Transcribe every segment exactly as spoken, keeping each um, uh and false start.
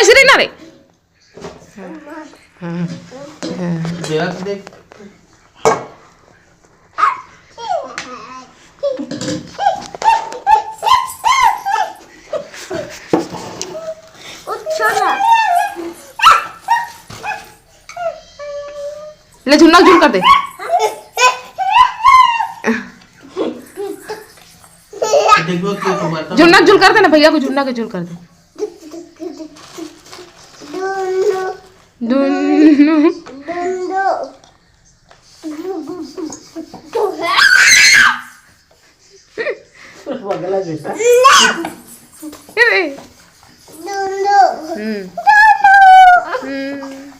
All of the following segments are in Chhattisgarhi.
ऐसे रहना रे। हाँ, हाँ, हाँ। देख। ले, झुन्ना झुल कर दे। देखो, क्यों तुम्हारा झुन्ना झुल कर दे ना, भैया को झुन्ना के झुल कर दे। दोनों। पगला बेटा। ए, ए। हम्म। हम्म।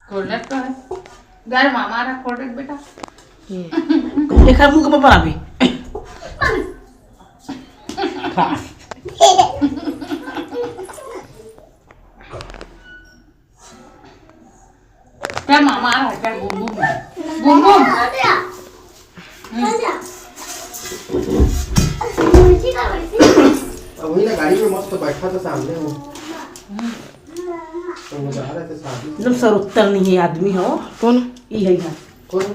खोलना तो है। यार, मामा रहा, खोल रहे बेटा। देखा मुंह के ऊपर अभी। क्या मामा आ रहा है क्या? Boom boom. Boom boom. अब वही ना, गाड़ी में मस्त बैठा था सामने वो। तो वो जा रहे थे शादी। एकदम सरोत्तर नहीं है आदमी हो। कौन? ई है ना। कौन?